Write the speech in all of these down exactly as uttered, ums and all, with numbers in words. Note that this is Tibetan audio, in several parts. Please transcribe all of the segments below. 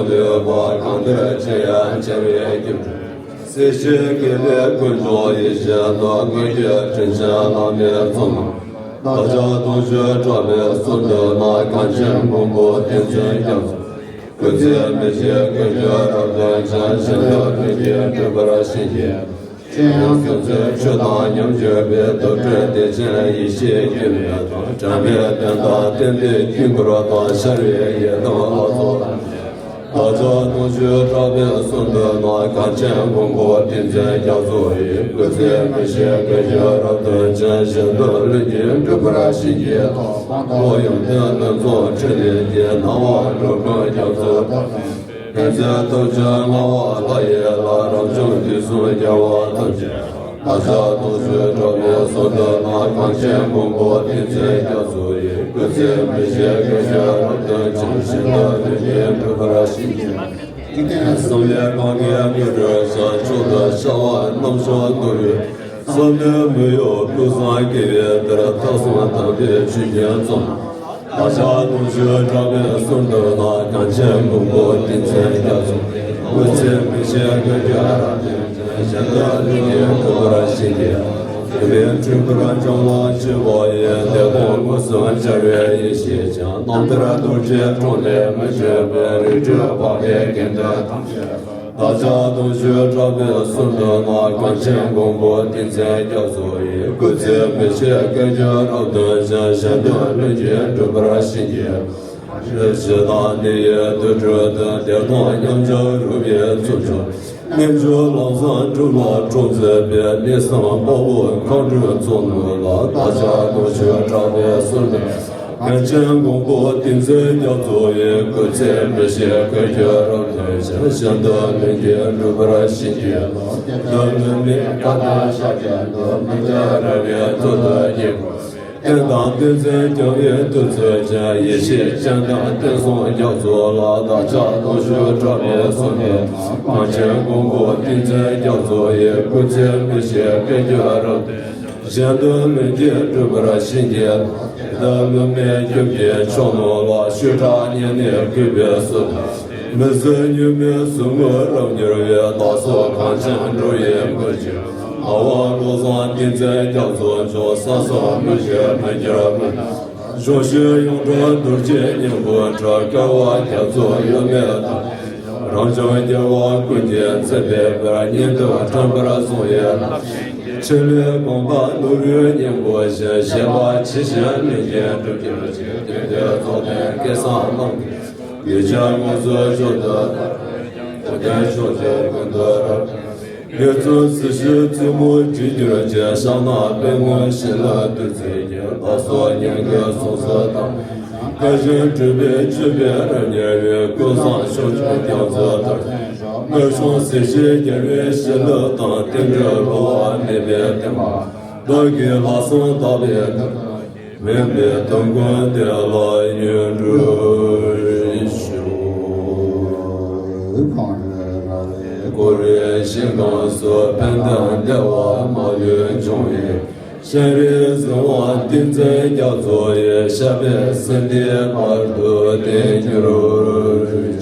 ལུས་པ་གང་དེར་ཆེ་ཡང་ཆེ་བའི་སྐྱེ་འགྲོ། སྲིད་ཞིའི་དགེ་ལེགས་ཀུན་འབྱུང་ཡེ་ཤེས་རྟོག། ཀུན་གྱི་དྲིན་ཅན་བླ་མའི་ཚོགས་རྣམས། བདག་ཅག་དུང་ཕྱུར་གྲགས་པའི་གསུང་ཐོས་ན། གངས་ཅན་མགོན་པོ་བསྟན་འཛིན་རྒྱ་མཚོ། སྐུ་ཚེ་མི་ཤིགས་བཀའ་བརྒྱུད་རབ་བརྟན་ཅིང་། གཞན་དོན་ལུས་ཀྱི་འགྲུབ་པར་བྱིན་གྱིས། ཁྱེད་ཡང་སོ་སོའི་ཆོས་དང་ཉམས་བཅོས་པའི། རྡོ་གྲུབ་བདེ་ཆེན་ཡེ་ཤེས་སྒྱུ་མའི་དོན། དྲན་པའི་དོན་དང་བསྟན་པའི་དཀྱིལ་འཁོར་དང་། ཤར་བའི་ཡི་དམ་ལྷ་ཚོགས་ཐམས་ཅད། བདག་ཅག་དུང་ཕྱུར་གྲགས་པའི་གསུང་ཐོས་ན། གངས་ཅན་མགོན་པོ་བསྟན་འཛིན་རྒྱ་མཚོ་ཡི། སྐུ་ཚེ་མི་ཤིགས་བཀའ་བརྒྱུད་རབ་བརྟན་ཅིང་། གཞན་དོན་ལུས་ཀྱི་འགྲུབ་པར་བྱིན་གྱིས་རློབས། ཡོན་ཏན་རྣམ་གསུམ་འཕྲིན་ལས་ཀྱི། སྣང་བ་འགྲོ་ཀུན་རྒྱ་མཚོ་ལྟར། ཕན་མཛད་ཐུགས་རྗེ་ལྔ་པ་ལྷ་ཡི་ལྷ། རབ་བྱུང་དུས་གསུམ་རྒྱལ་བ་ཐམས་ཅད། བདག་ཅག་དུང་ཕྱུར་གྲགས་པའི་གསུང་ཐོས་ན། གངས་ཅན་མགོན་པོ་བསྟན་འཛིན་རྒྱ་མཚོ་ཡི། སྐུ་ཚེ་མི་ཤིགས་བཀའ་བརྒྱུད་རབ་བརྟན་ཅིང་། གཞན་དོན་ལུས་ཀྱི་འགྲུབ་པར་བྱིན་གྱིས། འཇིག་རྟེན་བསམ་ཡས་གངྒཱའི་དངོས་གྲུབ་བྱིན། མཆོག་ཏུ་གཤེགས་པ་རྣམ་མཆོག་ནོར་བུའི། བསམ་ལས་མི་གཡོ་ཀུན་བཟང་དགེ་བའི་གཏེར། མཐའ་གསུམ་དམ་པའི་ཆོས་ཀྱི་གཙོ། བདག་ཅག་དུང་ཕྱུར་གྲགས་པའི་གསུང་ཐོས་ན། གངས་ཅན་མགོན་པོ་བསྟན་འཛིན་རྒྱ་མཚོ། སྐུ་ཚེ་མི་ཤིགས་བཀའ་བརྒྱུད་རབ་བརྟན་ཅིང་། གཞན་དོན་ལུས་ཀྱི་འགྲུབ་པར་བྱིན་གྱིས། དེ་བས་འཁྲུལ་པར་འབྱུང་བ་བཅུ་པོ་ཡི། བདེ་སྟོང་དངོས་སུ་འཆར་བའི་ཡེ་ཤེས་ཀྱི། རྣམ་ཐར་རྡོ་རྗེ་གྲོང་ནས་མི་བརྗེད་པའི། རིག་གྲོལ་འཕགས་པའི་དགེ་འདུན་ཐམས་ཅད། བདག་ཅག་དུང་ཕྱུར་གྲགས་པའི་གསུང་ཐོས་ན། གངས་ཅན་མགོན་པོ་བསྟན་འཛིན་རྒྱ་མཚོ་ཡི། སྐུ་ཚེ་མི་ཤིགས་བཀའ་བརྒྱུད་རབ་བརྟན་ཅིང་། གཞན་དོན་ལུས་ཀྱི་འགྲུབ་པར་བྱིན་གྱིས། རིག་བྱེད་དང་ནི་ཡི་དུར་ཁྲོད་དུ། བདེ་སྟོང་ཉམས་སྦྱོང་རོལ་པའི་ཚུལ་བྱུང་། རྣལ་འབྱོར་ལམ་བཟང་སྒྲུབ་ལ་གྲོགས་མཛད་པའི། གནས་བཟང་དཔའ་བོ་མཁའ་འགྲོའི་ཚོགས་རྣམས་ལ། བདག་ཅག་དུང་ཕྱུར་གྲགས་པའི་གསུང་ཐོས། གངས་ཅན་མགོན་པོ་བསྟན་འཛིན་རྒྱ་མཚོ་ཡི། སྐུ་ཚེ་མི་ཤིགས་བཀའ་བརྒྱུད་རབ་བརྟན་ཅིང་། གཞན་དོན་ལུས་ཀྱི་འགྲུབ་པར་བྱིན་གྱིས་རློབས། ལྡན་མིག་དམར་མཁའ་ལྟར་ཤར་གྱི་མདོག་མི་འདྲ་རབ་དབྱེ་ཐུར་དུ་བརྒྱན། བསྟན་དང་བསྟན་འཛིན་རྒྱལ་བའི་གདུང་འཚོབ་ཅིང་། ཡེ་ཤེས་སྤྱན་དང་བསྟན་སྲུང་རྒྱ་མཚོ་ལ། བདག་ཅག་དུང་ཕྱུར་གྲགས་པའི་གསུང་ཐོས། གངས་ཅན་མགོན་པོ་བསྟན་འཛིན་རྒྱ་མཚོ་ཡི། སྐུ་ཚེ་མི་ཤིགས་བཀའ་བརྒྱུད་རབ་བརྟན། གཞན་དོན་ལུས་ཀྱི་འགྲུབ་པར་བྱིན་གྱིས། དེ་ལྟར་བླ་མའི་སྐྱབས་ཀྱི་མཆོག་རྣམས་ལ། ཆོས་གྲགས་སྙན་ནས་གུས་པས་སུ། མི་བཟོད་གཉུག་མའི་ཟུག་རྔུ་རབ་མྱུར་བའི། བདག་སོགས་གངས་ཅན་འགྲོ་བའི་མགོན་གྱི། ཨ་བ་བློ་བཟང་བསྟན་འཛིན་རྒྱ་མཚོ་མཆོག་ས་སོགས་མུ་བཞིར་མི་འགྱུར་མོད། གཞུང་ཞུས་ཡོངས་གྲོལ་རྡོ་རྗེ་སྙིང་པོའི་ཁྲོད། བསྐལ་པ་རྒྱ་མཚོའི་ཡུལ་མེད་དུ། རང་བྱུང་རྒྱལ་བ་ཀུན་གྱི་མཚན་པའི་དཔལ། ཉན་ཐོས་དྲན་པར་བཟུང་བའི་ལམ། ཕྲིན་ལས་དགོངས་པ་ནོར་བུའི་སྙིང་པོ་བཞིན། བཞད་པ་ཇི་བཞིན་ལུས་ཀྱི་འགྲུབ་གྱུར་ཅིག་དེང་འདིར་རྫོགས་ལྡན་སྐལ་བཟང་རྣམས་ཀྱི། ཡིད་ཆེས་དངོས་སུ་མཆོག་ཏུ་བསྟར། དེ་ལྟར་ཕྱོགས་བཅུའི་ཀུན་ཏུ་རབ། དགེ་ཚུལ་སྲིད་ཞིའི་བཙུན་མོར་བགྲེས་གྱུར་ཅིང་། ཕྱག་ན་པདྨོ་བྱིན་རླབས་བདུད་རྩིའི་རྒྱུན། བདག་སོགས་སྙན་བརྒྱུད་སྲོག་རྩོལ་དང་། བཀའ་བཞིན་སྒྲུབ་པའི་སྤྱོད་པས་རབ་མྱུར་བའི། ཀུན་བཟང་ཕྱོགས་བཅུའི་རྒྱ་མཚོའི་ཐར། སྔར་བྱུང་སྲིད་ཞིའི་རྒྱལ་བའི་བྱིན་རླབས་དང་། བསྟན་འགྲོའི་འགྲོ་བ་མེད་པའི་བསྟན་པ། བདག་གི་ལྷག་བསམ་དག་པའི་དོན། མུན་པའི་དོན་ཀུན་དེ་ལ་ཡིད་འགྲོ་ཤོག་གངས་རི་ར་བས་བསྐོར་བའི་ཞིང་ཁམས་སུ། ཕན་དང་བདེ་བ་མ་ལུས་འབྱུང་བའི། སྤྱན་རས་གཟིགས་དབང་བསྟན་འཛིན་རྒྱ་མཚོ་ཡི། ཞབས་པད་སྲིད་མཐའི་བར་དུ་བརྟན་གྱུར་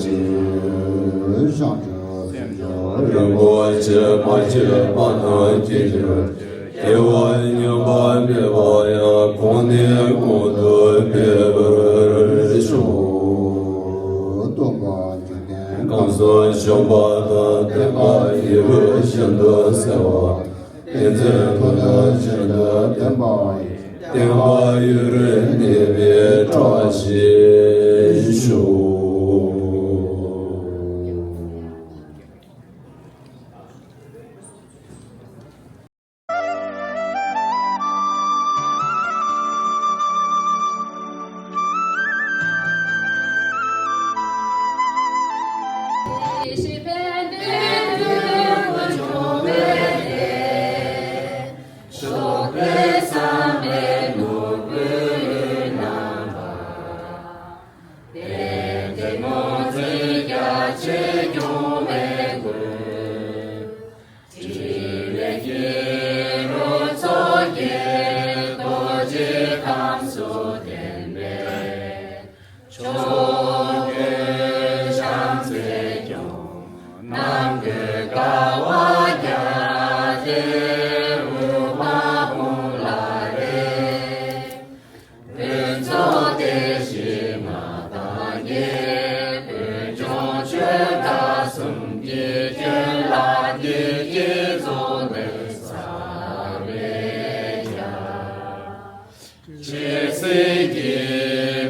ཅིག་རིན་པོ་ཆེ་མ་བཅོས་པ་རྣམས་རྒྱས་གྱུར་ཅིག་དགེ་བ་ཉམས་པ་མེད་པ་ཡང་། གོང་ནས་གོང་དུ་འཕེལ་བར་ཤོག་སྟོན་པ་འཇིག་རྟེན་ཁམས་སུ་བྱོན་པ་དང་། བསྟན་པ་ཡུལ་ཤིན་ཏུ་གསལ་བ། བསྟན་འཛིན་ཀུན་ཏུ་ཤིན་ཏུ་བསྟན་པ་ཡི། བསྟན་པ་ཡུན་རིང་གནས་པའི་བཀྲ་ཤིས་ཤོག་བོད་ལྗོངས་ཆོས་བདག་གསུམ་གྱི་སྐྱོན་ལ་བདེ་སྐྱིད་རྫོགས་ལྡན་ས་རེ་རྒྱ། ཆོས་སྲིད་ཀྱི་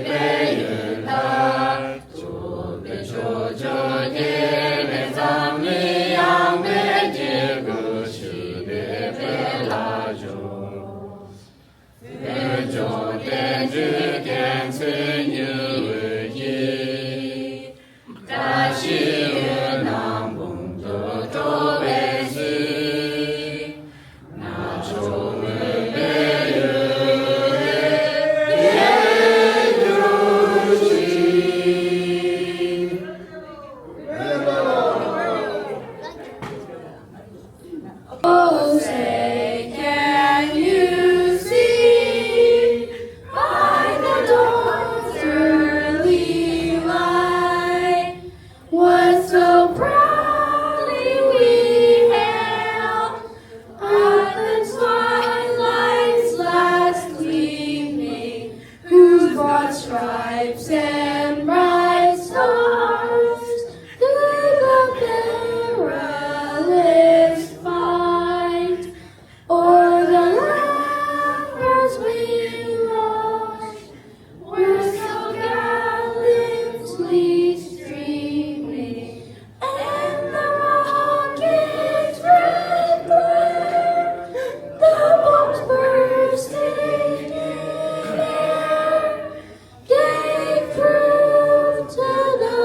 དཔལ་ཡོན་དང་། ཐུབ་པའི་ཕྱོགས་བཅུར་རྒྱས་པའི་འཛམ་གླིང་ཡངས་པའི་རྒྱལ་ཀུན་ཞི་བདེའི་དཔལ་ལ་འབྱོར། བོད་ལྗོངས་བསྟན་འགྲོའི་རྒྱལ་མཚན་ཉི་འོད་ཀྱིས། བཀྲ་ཤིས་འོད་སྣང་འབུམ་དུ་སྤྲོ་བའི་ཚུལ། Oh, say, can you see by the dawn's early light what so proudly we hailed at the twilight's last gleaming, whose broad stripes and bright stars through the perilous fight o'er the ramparts we watched were so gallantly streaming, and the rocket's red glare, the bombs bursting in air, gave proof to the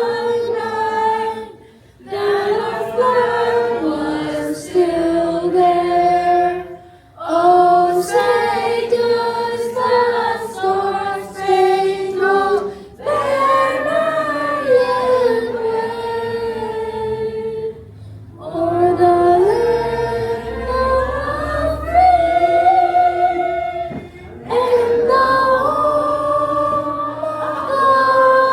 night that our flag was still there. Oh, say does the star-spangled banner yet wave o'er the land of free and the home of the brave?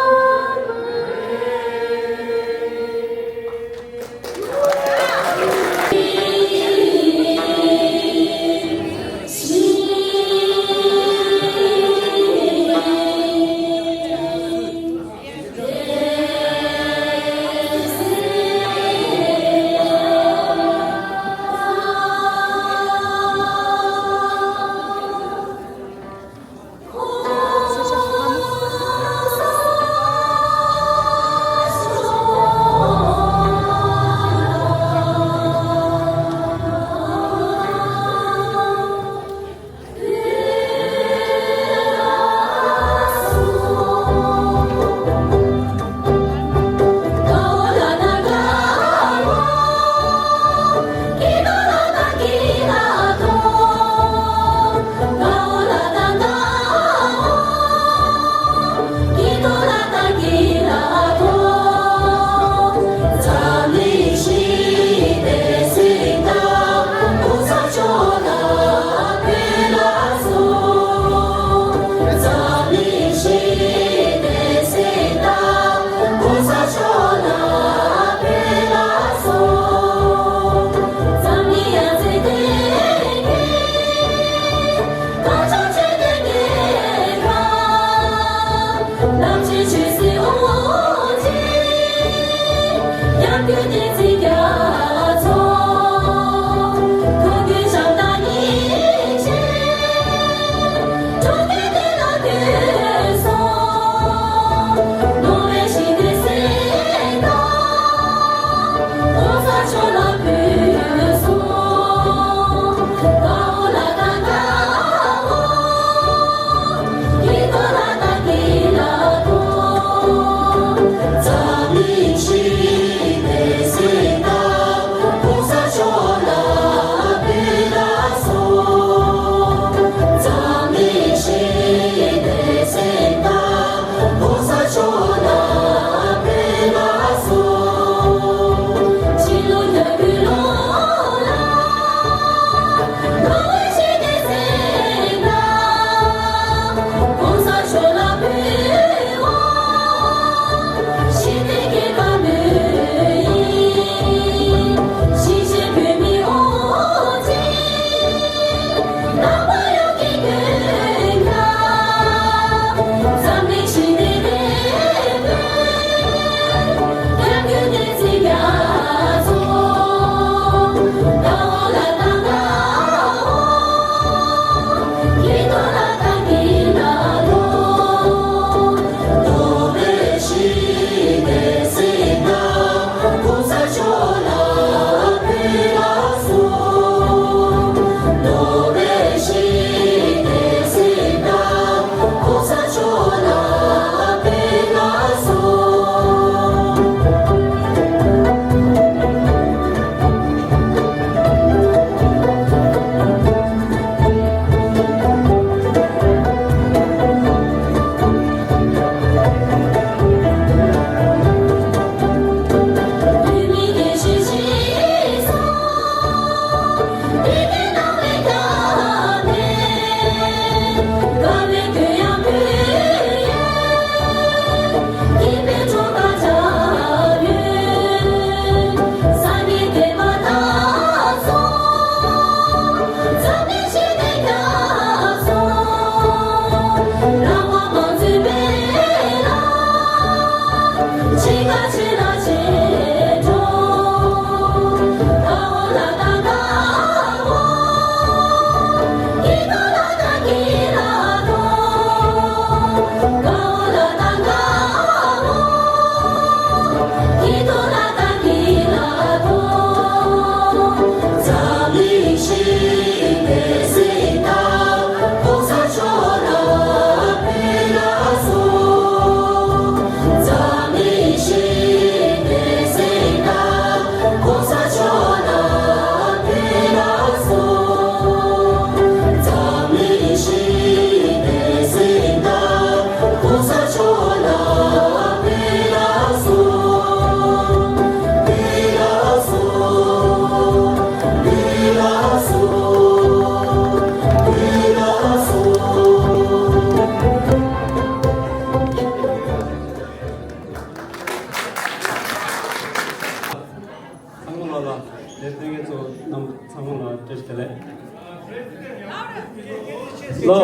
ལོ།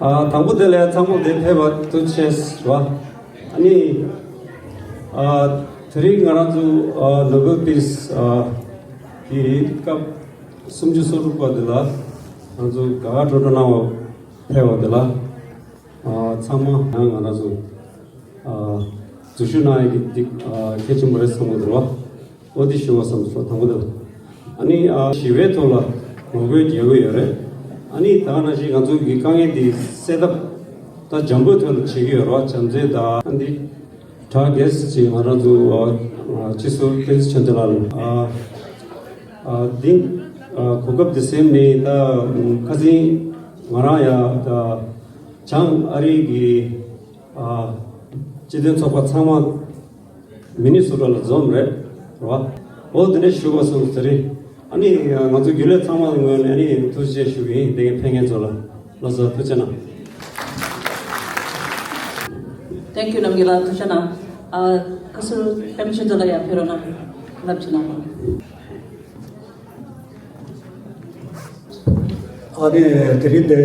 ཨ། དང་པོ་དེ་ལས་ཚང་མ་འདིར་ཕེབས་པར་ཐུགས་རྗེ་ཆེ་ཞུ་བ། ཨ་ནི། ཨ། དེ་རིང་ང་རང་ཚོ། ཨ། ནོ་བེལ་པིས། ཨ། གི་སྐབས་སུམ་ཅུ་སོ་དྲུག་པ་འདི་ལ་ང་ཚོ་དགའ་དགའ་སྤྲོ་སྤྲོ་གནང་བ་ཕེབས་པ་འདི་ལ། ཨ། ཚང་མ་ཡང་ང་རང་ཚོ། ཨ། འཛུལ་ཞུགས་གནང་ཡག་གི་འདི། ཨ། གལ་ཆེན་པོ་རེད་བསམ་གྱི་འདུག་བ། འོ་འདི་ཞུ་བ་བསམ་སོང་། དང་པོ་དེ་ལ། ཨ་ནི། ཨ། ཞི་བའི་ཐོག་ལ་ངོ་རྒོལ་རྒྱག་གི་ཡོད་རེད། ཨ་ནི་ད་ག་ནང་བཞིན་ང་ཚོ་གི་དཀའ་ངལ་འདི་སེལ་ཐབས་ད་འཇམ་པོའི་ཐོག་ལ་བྱེད་ཀྱི་ཡོད་རེད་བ། བྱམས་བརྩེ་དང་ཨ་འདི་དྲག་གལ་སྲིད་ཅིག་ང་རང་ཚོ། ཨ། སྤྱི་ཟུར་བསྟན་འཛིན་ཆོས་ལྡན་ལགས་ལ། ཨ། ཨ། འདི། ཨ། གོ་སྐབས་འདི་ཟིན་ནས་ད་ཁ་སང་ང་རང་ཡང་ད་བྱང་ཨ་རི་གི། ཨ། སྤྱི་མཐུན་ཚོགས་པ་ཚང་མ་མི་ནི་སོ་ཊ་ལ་འཛོམས་རེད། རེད་བ། འོ་དེ་ནས་ཞུ་བ་སོང་ཟེར་རེད། ཨ་ནི་ང་ཚོ་རྒྱུན་ལས་ཚང་མ་ངོས་ནས་ཨ་ནི་ཐུགས་རྗེ་ཆེ་ཞུ་གི་ཡིན། དེ་གའི་ཕེབས་མཁན་ཚོ་ལ། ལགས་སོ། ཐུགས་རྗེ་གནང་། Thank you། རྣམ་རྒྱལ་ལགས་ཐུགས་རྗེ་གནང་། ཨ། ཁ་སང་ཕེབས་མཁན་ཚོ་ལ་ཡང་ཕེབས་རོགས་གནང་། རླབས་ཆེ་གནང་། ཨ་ནི་དེ་རིང་འདིར་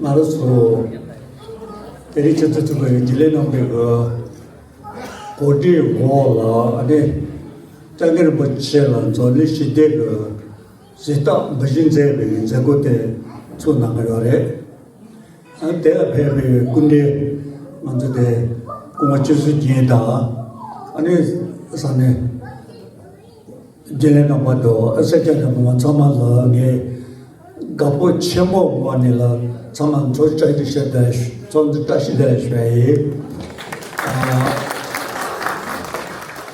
ང་རང་ཚོ་དེ་རིང་ཆུ་ཚོད་དྲུག་པའི་རྒྱུན་ལས་རྣམ་པའི་གི་གོ་སྒྲིག་འོག་ལ། ཨ་ནི་སྐྱབས་མགོན་རིན་པོ་ཆེ་ལ་འཛམ་གླིང་ཞི་བདེ་གི་གཟེངས་རྟགས་འབུལ་བཞེས་མཛད་པའི་མཛད་སྒོ་དེ་ཚུགས་གནང་གི་ཡོད་རེད། ཨ། དེ་ལ་ཕེབས་པའི་སྐུ་མགྲོན་ང་ཚོ་དེ་སྐུ་ངོ་ཆུ་ཚོད་བརྒྱད་དང་། ཨ་ནི་ས་གནས་རྒྱུན་ལས་རྣམ་པ་དང་། ཨ། སེར་སྐྱ་རྣམ་པ་ཚང་མ་ལ་ངས་དགའ་སྤོབས་ཆེན་པོ་ངོས་ནས་ལ་ཚང་མ་འཚམས་འདྲི་བཀྲ་ཤིས་བདེ་ལེགས། འཚམས་འདྲི་བཀྲ་ཤིས་བདེ་ལེགས་ཞུ་ཡ་ཡིན། ཨ།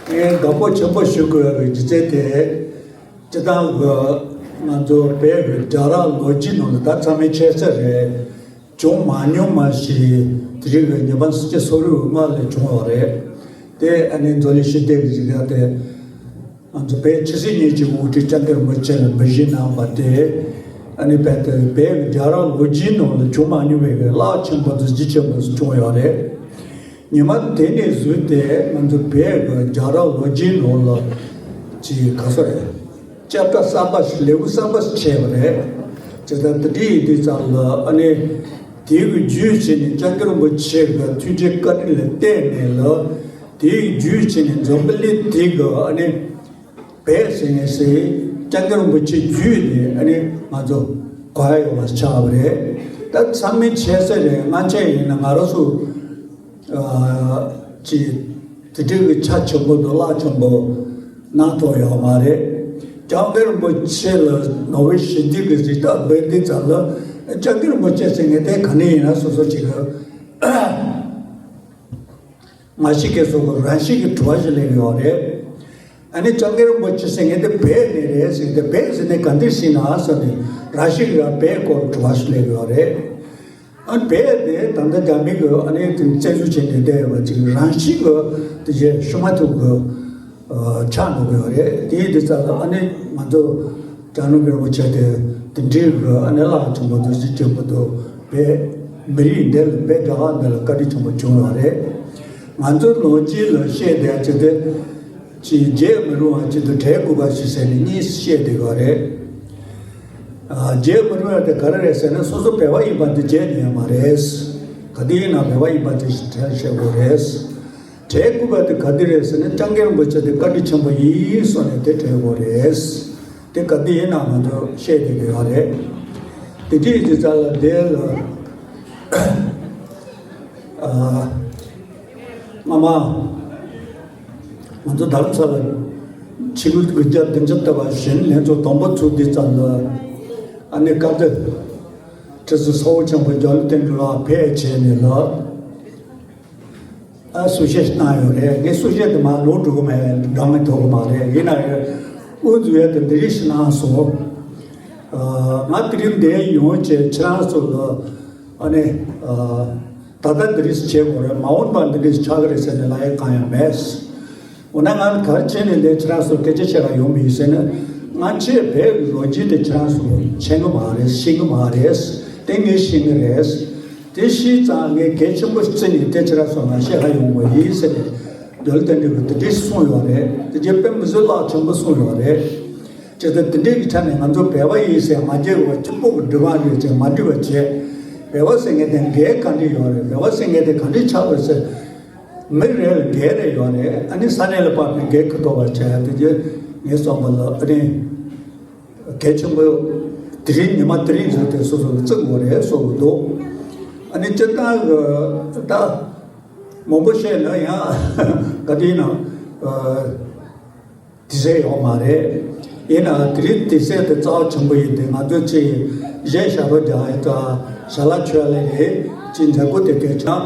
ངས་དགའ་སྤོབས་ཆེན་པོ་ཞུ་དགོས་པའི་རྒྱུ་མཚན་དེ། སྤྱིར་བཏང་གི་ང་ཚོ་བོད་ཀྱི་རྒྱལ་རབས་ལོ་རྒྱུས་ནང་ལ་ད་ཚང་མས་མཁྱེན་གསལ་རེད། བྱུང་མ་མྱོང་མ་ཞིག་དེ་རིང་གི་ཉི་མ་སུམ་ཅུ་སོ་དྲུག་སྔོན་ལ་བྱུང་བ་རེད། དེ་ཨ་ནི་འཛམ་གླིང་ཞི་བདེ་གི་གཟེངས་རྟགས་དེ་ང་ཚོ་བོད་ཆབ་སྲིད་གཉིས་ཀྱི་དབུ་ཁྲིད་སྐྱབས་མགོན་རིན་པོ་ཆེ་ལ་འབུལ་བཞེས་གནང་བ་དེ། ཨ་ནི་རྦད་དེ་བོད་ཀྱི་རྒྱལ་རབས་ལོ་རྒྱུས་ནང་ལ་བྱུང་མ་མྱོང་བའི་རླབས་ཆེན་པོ་དང་གཟི་བརྗིད་ཆེན་པོ་ཞིག་བྱུང་ཡོད་རེད། ཉི་མ་དེ་ནས་བཟུང་སྟེ་ང་ཚོ་བོད་ཀྱི་རྒྱལ་རབས་ལོ་རྒྱུས་ནང་ལ་ཅིག་ག་ཚོད་རེད། ཅེབ་ཊར་གསར་པ་ཞིག་ལེའུ་གསར་པ་ཞིག་ཕྱེས་པ་རེད། ཇི་ལྟར་དེ་འདྲ་ཡིན་དུས་ཙམ་ལ། ཨ་ནི་དེ་གི་བརྒྱུད་བྱས་ནས་སྐྱབས་མགོན་རིན་པོ་ཆེ་གི་ཐུགས་རྗེ་བཀའ་དྲིན་ལ་བརྟེན་ནས་ལ། དེ་གི་བརྒྱུད་བྱས་ནས་འཛམ་བུ་གླིང་དེ་གི་ཨ་ནི་བོད་ཟེར་མཁན་ཞིག་སྐྱབས་མགོན་རིན་པོ་ཆེ་བརྒྱུད་ནས་ཨ་ནི་ང་ཚོ་གོ་ཡ་ཡོད་པ་ཆགས་པ་རེད། ད་ཚང་མས་མཁྱེན་གསལ་རེད། སྔ་ཕྱི་ཡིན་ན་ང་རང་ཚོ། ཨ། ཅིག་དེ་འདྲའི་གི་ཆ་ཆེན་པོ་དང་རླབས་ཆེན་པོ་གནང་ཐུབ་ཡོད་མ་རེད། སྐྱབས་མགོན་རིན་པོ་ཆེ་ལ་ནོ་བེལ་ཞི་བདེ་གི་གཟེངས་རྟགས་འབུལ་དུས་ཙམ་ལ། སྐྱབས་མགོན་རིན་པོ་ཆེ་ཟེར་མཁན་དེ་ག་ནས་ཡིན་ན་སོ་སོ་ཅིག་གི་ང་ཞིག་གི་སོ་སོ་རང་བཞིན་གྱི་དྲི་བ་ཞིག་སླེབས་ཡོད་རེད། ཨ་ནི་སྐྱབས་མགོན་རིན་པོ་ཆེ་ཟེར་མཁན་དེ་བོད་ནས་རེད་ཟེར་ཏེ། བོད་ཟེར་ནས་ག་འདིར་ཟིན་ན་ཟེར་ནས་རང་བཞིན་གྱི་བོད་སྐོར་དྲི་བ་ཞིག་སླེབས་ཡོད་རེད། ཨ། བོད་དེ་ད་ལྟ་རྒྱ་མི་གི་ཨ་ནི་དེ་བཙན་འཛུལ་བྱས་ནས་བསྡད་ཡོད་པ་ཅིག་རང་བཞིན་གྱི་དེ་བྱས་ཤུ་མ་ཐུབ་གི་ཆགས་འགྲོ་གི་ཡོད་རེད། དེ་ཡིན་དུས་ཙམ་ལ་ཨ་ནི་ང་ཚོ་སྐྱབས་མགོན་རིན་པོ་ཆེ་དེ་དེ་འདྲའི་གི་ཨ་ནི་རླབས་ཆེན་པོ་དང་གཟི་བརྗིད་ཆེན་པོ་དང་བོད་མི་རིགས་འདི་ལ། བོད་རྒྱལ་ཁབ་འདི་ལ་བཀའ་དྲིན་ཆེན་པོ་བྱུང་ཡོད་རེད། ང་ཚོ་ནང་ཆོས་ལ་བཤད་བསྡད་ཅིག་དེ། ཅིག་བརྗེད་མི་རུང་བ་ཅིག་དང་བྲལ་དགོས་པ་ཞིག་ཟེར་ནས་གཉིས་བཤད་བསྡད་ཡོད་རེད། ཨ། བརྗེད་མི་རུང་བ་དེ་ག་རེ་རེད་ཟེར་ན། སོ་སོ་བོད་པ་ཡིན་པ་དེ་བརྗེད་ནས་ཡོད་མ་རེད། ག་དུས་ཡིན་ན་བོད་པ་ཡིན་པ་དེ་བྲལ་བཤད་དགོས་རེད། བྲལ་དགོས་པ་དེ་ག་དུས་རེད་ཟེར་ན། སྐྱབས་མགོན་རིན་པོ་ཆེ་དེ་བཀའ་དྲིན་ཆེན་པོ་ཡིན་གསུངས་ནས་དེ་བྲལ་དགོས་རེད། དེ་ག་དུས་ཡིན་ན་ང་ཚོ་བཤད་བསྡད་ཀྱི་ཡོད་རེད། དེ་དུས་ཀྱི་ཙམ་ལ་དེ་ལ། ཨ། སྔ་མ་ང་ཚོ་རྡ་རམ་ས་ལ་ཆིག་སྒྲིལ་དགུ་བརྒྱ་བདུན་ཅུ་ལྟ་བ་བཞིན་ལྷན་ཚོགས་དང་པོ་ཚུགས་དུས་ཙམ་ལ། ཨ་ནི་སྐབས་དེ་ཁྲི་ཟུར་ཚ་བོ་ཆེན་པོ་རྒྱ་ལོ་བསྟན་འཛིན་ལགས་ཕེབས་བྱས་ནས་ལ། ཨ། གསུང་བཤད་གནང་ཡོད་རེད། ངས་གསུང་བཤད་དེ་མར་ལོག་འགྲོ་གི་མེད། འགྲོ་མི་ཐུབ་གི་མ་རེད། ཡིན་ན་ཡང་དབུ་འཛུགས་ཡ་དེ་འདི་རིགས་ཤིག་གནང་སོང་། ཨ། ང་དེ་རིང་འདིར་ཡོང་བྱས་ཁྱེད་རང་ཚོ་ལ། ཨ་ནི། ཨ། ད་ལྟ་འདི་རིགས་བྱེད་དགོས་རེད། མ་འོངས་པར་འདི་རིགས་ཆགས་ཀྱི་རེད་ཟེར་ནས་ལབ་ཡ་གང་ཡང་མེད། འོ་ན་ང་ག་རེ་བྱས་ནས་འདིར་ཁྱེད་རང་ཚོར་སྐད་ཆ་བཤད་ག་ཡོང་བ་ཡིན་ཟེར་ན། ང་ཚོའི་བོད་ཀྱི་ལོ་རྒྱུས་དེ་ཁྱེད་རང་ཚོ་མཁྱེན་གི་མ་རེད། ཤེས་གི་མ་རེད། དེ་ངས་ཤེས་ཀྱི་རེད། དེ་ཤེས་ཙང་ངས་གལ་ཆེན་པོ་བརྩིས་ནས་དེ་ཁྱེད་རང་ཚོར་ང་བཤད་ག་ཡོང་བ་ཡིན་ཟེར་ནས་རྒྱ་ལོ་བསྟན་འཛིན་གྱིས་དེ་འདྲས་གསུངས་ཡོད་རེད། དེ་རྗེས་དཔེ་མི་སྲིད་རླབས་ཆེན་པོ་གསུངས་ཡོད་རེད། བྱས་ཙང་དེ་འདྲའི་གི་ཆ་ནས་ང་ཚོ་བོད་པ་ཡིན་ཟེར་མ་བརྗེད་པར་གཅིག་པོ་གི་སྒྲིག་འགལ་ཡོད་ཅེས་མ་སྒྲིག་པ་བྱས། བོད་པ་ཟེར་མཁན་དེ་འགལ་ག་འདྲ་ཡོད་རེད། བོད་པ་ཟེར་མཁན་དེ་ག་འདྲ་ཆགས་པ་ཟེར། མི་རེ་ལ་འགལ་རེ་ཡོད་རེད། ཨ་ནི་ས་གནས་ལ་དཔག་པའི་འགལ་གྱི་ཐོག་པ་བྱས་ཡ་དེ་རྗེས་ངས་སོང་བ་ལ་ཨ་ནི་གལ་ཆེན་པོ་དེ་རིང་ཉི་མ་དེ་རིང་བཟོས་ཏེ་སོ་སོ་ལ་བརྩི་དགོས་རེད་བསམ་གྱི་འདུག་ཨ་ནི་སྤྱིར་བཏང་གི་ད་མང་པོ་བཤད་ན་ཡང་ག་དུས་ན། དེ་ཟེར་ཡོད་མ་རེད། ཡིན་ནའང་དེ་རིང་དུས་ཚོད་དེ་རྩ་བ་ཆེན་པོ་ཡིན་དུས་ང་ཚོས་ཅིག་གཞས་ཞབས་བྲོ་རྒྱག་ཡས་དང་ཞལ་ལག་མཆོད་ཡས་ལས་རེད། ཅིག་མཛད་སྒོ་དེ་གལ་ཆེ་ན་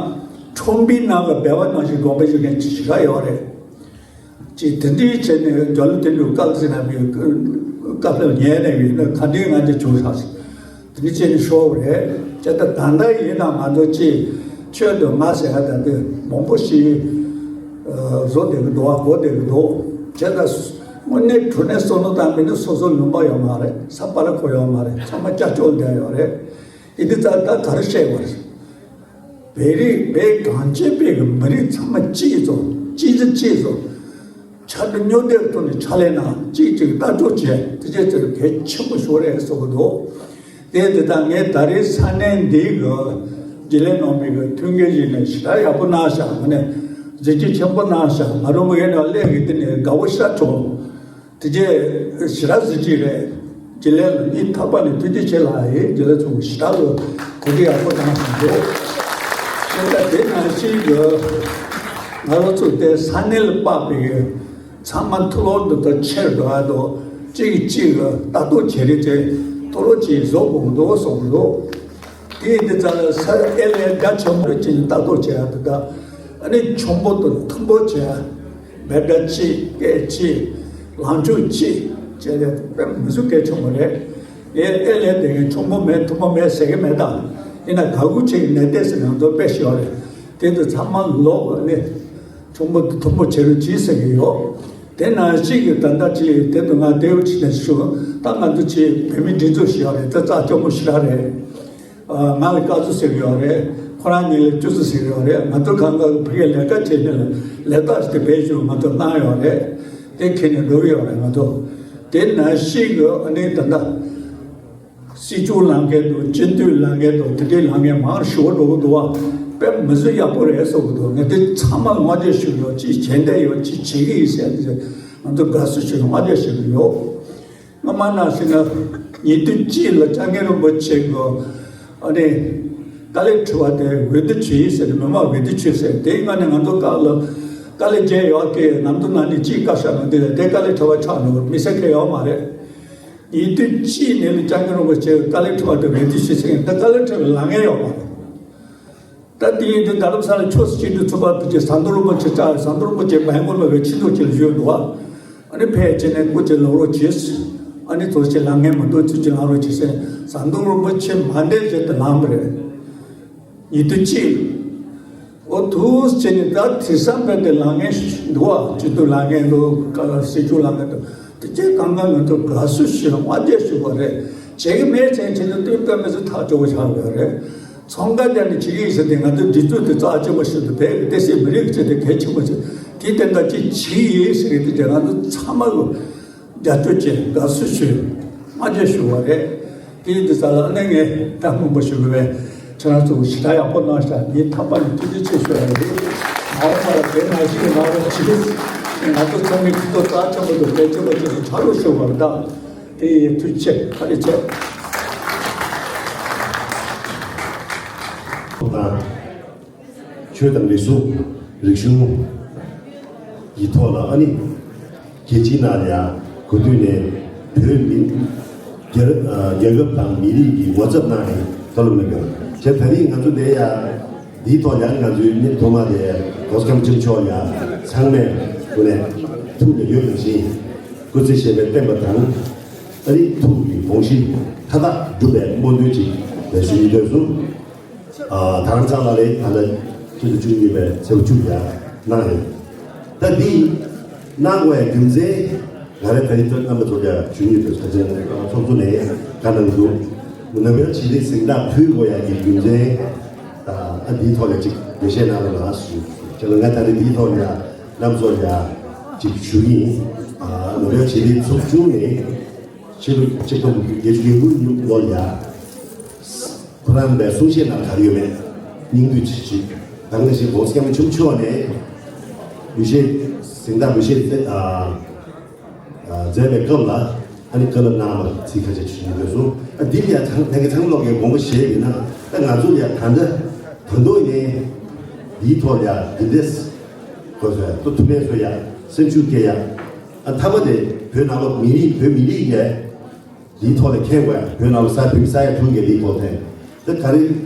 ཁྲོམ་པའི་ནང་གི་སྦལ་པ་ནང་བཞིན་དགོངས་པ་ཞུ་མཁན་ཅིག་ཞེ་དྲག་ཡོད་རེད། ཅིག་དེ་འདྲའི་བྱས་ནས་རྒྱ་ལོ་དོན་གྲུབ་བཀའ་བརྩིས་ན་བའི་བཀའ་སློབ་ཉན་ནས་ཡོད་ན་ག་འདྲའི་ང་ཚོ་བྱུང་ཤག་ཟེར། དེ་ནི་ཅེས་ནི་ཤོར་བ་རེད། ཅེས་ད་ད་ལྟ་ཡིན་ན་ང་ཚོ་ཅིག་ཆོས་དང་ང་ཟེར་ཡ་ད་དེ་མང་པོ་ཞིག་བཟོ་བསྡད་ཀྱི་འདུག་བ་གོ་བསྡད་ཀྱི་འདུག་ཅེས་ད་དངོས་གནས་དྲང་གནས་བསམ་བློ་བཏང་པ་ཡིན་ན་སོ་སོ་ལུང་པ་ཡོད་མ་རེད། ས་པ་ལ་ཁོ་ཡོད་མ་རེད། ཚང་མ་ཀྱག་ཀྱོག་བསྡད་ཡོད་རེད། ཡིན་དུས་ད་ད་ག་རེ་བཤད་དགོས་རེད། བོད་རིགས་བོད་གངས་ཅན་པའི་གི་མི་རིགས་ཚང་མ་གཅིག་བཟོ། གཅིག་གིས་གཅིག་བཟོ། ཆ་འདི་སྨྱོ་འདེབས་ཐོག་ནས་ཕྱག་ལས་གནང་། གཅིག་གཅིག་ལྟ་སྐྱོང་བྱས། དེ་བྱས་ཚེ་གལ་ཆེན་པོ་ཞིག་རེད་བསམ་གྱི་འདུག་དེ་དེ་དང་ངས་ད་རེས་ས་གནས་འདིའི་གི་རྒྱུན་ལས་ནང་མི་གི་ཐུགས་འགན་བཞེས་ནས་ཞེ་དྲག་ཡག་པོ་གནང་ཤག་ངོ་ནས་གཟི་བརྗིད་ཆེན་པོ་གནང་ཤག་ང་རང་མོ་ཡིན་ན་སླེབས་ཡོད་དེ་ནས་དགའ་བོ་ཤར་བྱུང་། དེ་རྗེས་ཞེ་དྲག་གཟི་བརྗིད་རེད། རྒྱུན་ལས་ལ་སྙིང་ཐག་པ་ནས་ཐུགས་རྗེ་ཆེ་ལགས་ཡིན། རྒྱུན་ལས་ཚོ་ཞེ་དྲག་གི་གོ་སྒྲིག་ཡག་པོ་གནང་བཞིན་འདུག་དེ་ལྟར་དེ་ནང་བཞིན་གྱི་ང་རང་ཚོ་དེ་ས་གནས་ལ་དཔག་པའི་ཚང་མ་མཐོ་སློབ་འདི་ལྟར་ཆེར་འགྲོ་ཡ་དང་གཅིག་གིས་གཅིག་གི་ལྟ་རྟོག་བྱེད་རེས་དེ་མཐོ་སློབ་ཅིག་བཟོ་དགོས་འདུག་བསམ་གྱི་འདུག་དེ་ཡིན་དུས་ཙང་ལ་ས་ཨེ་ལས་རྒྱ་ཆེན་པོ་ཅིག་ལྟ་རྟོག་བྱེད་ཡ་དེ་དག་ཨ་ནི་ཆེན་པོ་དང་མཐོན་པོ་བྱེད་ཡ། མི་སྒེར་གཅིག་སྐད་གཅིག་ལངས་ཕྱོགས་གཅིག་བྱས་ཏེ་དཔེ་མི་སྲིད་གལ་ཆེན་པོ་རེད། ངས་ཨེ་ལས་དེ་ངས་ཆེན་པོ་མེད་མཐོན་པོ་མེད་ཟེར་གི་མེད་ད། ཡིན་ན་དགའ་མགུ་བྱེད་ཀྱི་ནས་བལྟས་ཟེར་ཡང་དོ་དཔེ་ཞིག་ཡོད་རེད། དེ་དུ་ཚང་མ་ལོག་ནས་ཆེན་པོ་དང་མཐོན་པོ་བྱེད་རོགས་གྱིས་ཟེར་གི་ཡོད། དེ་ནང་བཞིན་གྱི་ད་ལྟ་ཅིག་དེ་དུ་ང་དེའུ་ཅིག་ནས་ཞུ། ད་ང་ཚོ་ཅིག་བོད་མི་སྒྲིག་འཛུགས་ཤིག་ཡོད་རེད། དེ་རྩ་སྐྱོ་མོ་ཞིག་ར་རེད། ང་ལ་སྐལ་བཟང་ཟེར་གྱི་ཡོད་རེད། ཁོ་རང་གཉིས་ལ་ཅུ་ཙི་ཟེར་གྱི་ཡོད་རེད། ང་ཚོ་གང་ག་ཕ་གིར་ལས་ཀ་བྱེད་མཁན་ལ་ལས་རྟགས་ཤིག་དེ་བེད་སྤྱོད་ང་ཚོ་གནང་ཡོད་རེད། དེ་ཁྱེར་ནས་འགྲོ་གི་ཡོད་རེད་ང་ཚོ། དེ་ནང་བཞིན་གྱི་ཨ་ནི་ད་ལྟ་སྲིད་སྐྱོང་ལངས་མཁན་དང་སྤྱི་འཐུས་ལངས་མཁན་དང་དེ་འདྲའི་ལངས་མཁན་མང་ཞེ་པོ་འགྲོ་གི་འདུག་བ། དཔེ་མི་སྲིད་ཡག་པོ་རེད་བསམ་གྱི་འདུག་ངས་དེ་ཚང་མ་ལ་བསྔགས་བརྗོད་ཞུ་གི་ཡོད། ཅིག་བྱེད་འདོད་ཡོད། ཅིག་བྱེད་ཀྱི་ཡིན་ཟེར་ཏེ་ང་ཚོ་དགའ་བསུ་ཞུ་བསྔགས་བརྗོད་ཞུ་གི་ཡོད། སྔ་མ་ནང་བཞིན་ན་ཉིས་སྟོང་གཅིག་ལ་སྐྱབས་མགོན་རིན་པོ་ཆེ་གི་ཨ་ནི་དཀའ་ལས་ཁྲི་བ་དེ་འོས་བསྡུ་བྱས་ཟེར། མི་མང་འོས་བསྡུ་བྱས་ཟེར། དེའི་སྔ་ནས་ང་ཚོ་སྐབས་ལ་དཀའ་ལས་བརྒྱབ་ཡོད་ཀི་ནམ་དུ་ན་ནི་ཅིག་བཀའ་ཤག་མི་འདུག་དེ་དཀའ་ལས་ཁྲི་བ་ཆགས་འགྲོ་མི་སེར་ཁེ་ཡོད་མ་རེད། ཉིས་སྟོང་གཅིག་ནས་ལ་སྐྱབས་མགོན་རིན་པོ་ཆེ་དཀའ་ལས་ཁྲི་བ་དེ་འོས་བསྡུ་བྱས་ཟེར། ད་དཀའ་ལས་ཁྲི་བ་ལངས་མཁན་ཡོད་མ་རེད། ད་དེ་ཡིན་དུས་རྡ་རམ་ས་ལ་ཆོས་སུ་སྤྱི་འཐུས་ཚོགས་པ་དེ་ཚོས་ཟམ་གདོང་རིན་པོ་ཆེ་བཅར། ཟམ་གདོང་རིན་པོ་ཆེ་བན་གོ་ལ་བའི་ཆིག་སྟོང་ཅིག་ལ་བཞུགས་འདུག་བ། ཨ་ནི་ཕལ་ཆེར་ནས་སྐུ་ཚེ་ལོག་རོགས་བྱེད། ཨ་ནི་ཚོ་ཆེ་ལངས་མཁན་མི་འདུག་ཚུལ་གྱིས་ལངས་རོགས་བྱེད་ཟེར། ཟམ་གདོང་རིན་པོ་ཆེ་མ་འདས་བྱས་ཏེ་ལངས་པ་རེད། ཉིས་སྟོང་གཅིག་ཨོ་ཐུགས་རྗེ་ཆེ་ནས་ད་དེང་སང་བས་དེ་ལངས་མཁན་འདུག་བ། སྤྱི་འཐུས་ལངས་མཁན་འདུག་སྲིད་སྐྱོང་ལངས་མཁན་འདུག་དེ་ཚོ་གང་ག་ང་ཚོ་དགའ་བསུ་ཞུ་བ་བརྗེད་ཞུ་བ་རེད། བྱེད་ཀྱི་མེད་ཚན་ཆེ་ནི་སྟོན་པ་མི་ཚོ་ཐག་གཅོད་པ་ཆགས་ཡོད་རེད། ཚོང་ཁང་བརྒྱབ་ནས་བྱེད་ཀྱི་ཡིན་ཟེར་ཏེ་ང་ཚོ་སྒྲིག་འཛུགས་དེ་རྩ་ཆེན་པོ་ཞིག་ཏུ་བས་བལྟས་སྲིད་མི་རིགས་ཀྱི་ཆེད་དུ་གལ་ཆེན་པོ་ཞིག་དེའི་སྟེང་དུ་ཅིག་བྱེད་ཀྱི་ཡིན་ཟེར་གྱི་དེ་ང་ཚོ་ཚང་མ་ལོ། རྒྱབ་སྐྱོར་བྱས་དགའ་བསུ་ཞུས། བསྔགས་བརྗོད་ཞུ་བ་རེད། དེ་ཡིན་དུས་ཙང་ལ་ཨ་ནེ་ངས་ད་སྔོན་པོ་ཞུ་གི་བས། ཁྱེད་རང་ཚོ་ཞེ་དྲག་ཡག་པོ་གནང་ཤག་ངས་ཐག་པ་ནས་ཐུགས་རྗེ་ཆེ་ཞུ་ཡ་རེད། མ་འོངས་པ་ལ་དེ་ནང་བཞིན་གནང་རོགས་གྱིས། ང་ཚོ་ཚང་མས་ཁྱེད་ཚོ་རྩ་ཆེན་པོ་དང་གལ་ཆེན་པོ་བྱས་ཏེ་ཕྱག་རོགས་ཞུ་བར་གདའ། དེ་ཡིན། ཐུགས་རྗེ་ཆེ། བཀའ་དྲིན་ཆེ། ཆོས་དང་རིག་གཞུང་། རིག་གཞུང་གི་ཐོག་ལ་ཨ་ནི་རྒྱལ་སྤྱིའི་ནང་ལ་ཡང་གོ་དུས་ནས་བོད་མི་རྒྱལ་རྒྱལ་ཁབ་དང་མི་རིགས་ཀྱི་ངོ་ཚབ་གནང་ནས་བཀའ་སློབ་གནང་ཡོད། བྱས་ད་རིང་ང་ཚོ་འདིར་ཡང་འདིའི་ཐོག་ཡང་ང་ཚོའི་མི་ཐོག་མ་དེ་གོ་སྐམ་ཆེན་མཆོག་ཡང་ཚང་མས་ངོས་ནས་ཐུགས་ལ་ཡོད་པ་བཞིན་སྐུ་ཚེ་ཞབས་པད་བརྟན་པ་དང་། ཨ་ནི་ཐུགས་ཀྱི་དགོངས་གཞི་མཐའ་དག་འགྲུབ་པའི་སྨོན་འདུན་ཅིག་ལས་ཞུ་ཡི་འདོད་གསུངས། ཨ། དྷ་རམ་ས་ལ་ལས་ད་ལྟ་ཆུ་ཚོད་བཅུ་གཉིས་པའི་ཚེས་པ་བཅུ་ཡ་གནང་ཡོད། ད་འདི་གནང་དགོས་ཡ་རྒྱུ་མཚན་ང་རའི་ད་རིང་ཐོན་རྣམ་པ་ཚོ་ཡ་ཞུ་ཡི་འདོད། ཚོགས་ཆེན་ཚོགས་གཙོ་ནས་བཀའ་གནང་འདུག་ནོ་བེལ་ཞི་བདེའི་གཟེངས་རྟགས་ཕུལ་དགོས་ཡ་གི་རྒྱུ་མཚན་ད་ཨ་འདིའི་ཐོག་ལ་ཅིག་འགྲེལ་བཤད་གནང་རོགས་གནང་ཞུ། ཁྱེད་ལ་ང་ད་རིང་འདིའི་ཐོག་ལ་ཡ་རྣམ་ཚོ་ཡ་ཅིག་ཞུ་གི་ཡིན། ཨ། ནོ་བེལ་ཞི་བདེའི་ཚོགས་ཆུང་ནས། ཕྱི་ལོ་ཆིག་སྟོང་དགུ་བརྒྱ་བརྒྱད་ཅུ་གྱ་དགུ་ལོར་ཡ། ཁོ་རང་པའི་གསུང་བཤད་ནང་ག་རེ་ཡོད་མེད་སྙིང་བསྡུས་ཅིག་ཅིག་ད་ག་ནང་བཞིན་༸གོང་ས་༸སྐྱབས་མགོན་ཆེན་པོ་མཆོག་ནས་འབུལ་བཞེས་གཟེངས་རྟགས་འབུལ་བཞེས་མཛད་ཨ་ཨ་མཛད་པའི་སྐབས་ལ་ཨ་ནི་བཀའ་སློབ་གནང་བ་ཚིག་ཁ་ཤས་ཅིག་ཞུ་འདོད་སོང་། ཨ་འདི་ལ་ཡ་ཚང་ལྷན་རྒྱས་ཚང་མ་ལོག་གི་དགོངས་པ་བཞེས་ཡིན་ན་ད་ང་ཚོ་ལ་ཡ་ད་ལྟ་ད་དུང་ཡིན་འདིའི་ཐོག་ལ་ཡ་འདི་འདྲས་གོ་ཚོད་ཏུ་ཐུགས་ཕན་གསོས་ཡ་སེམས་ཤུགས་སྐྱེད་ཡ། ཨ་མཐའ་མ་དེ་བོད་ནང་ལོགས་མི་རིགས་བོད་མི་རིགས་ཀྱི་འདིའི་ཐོག་ལ་མཁྱེན་དགོས་ཡ། བོད་ནང་ལ་ས་བོད་མི་ས་ཡ་དྲུག་བརྒྱ་འདིའི་ཐོག་ཐེ་ད་ག་རེ་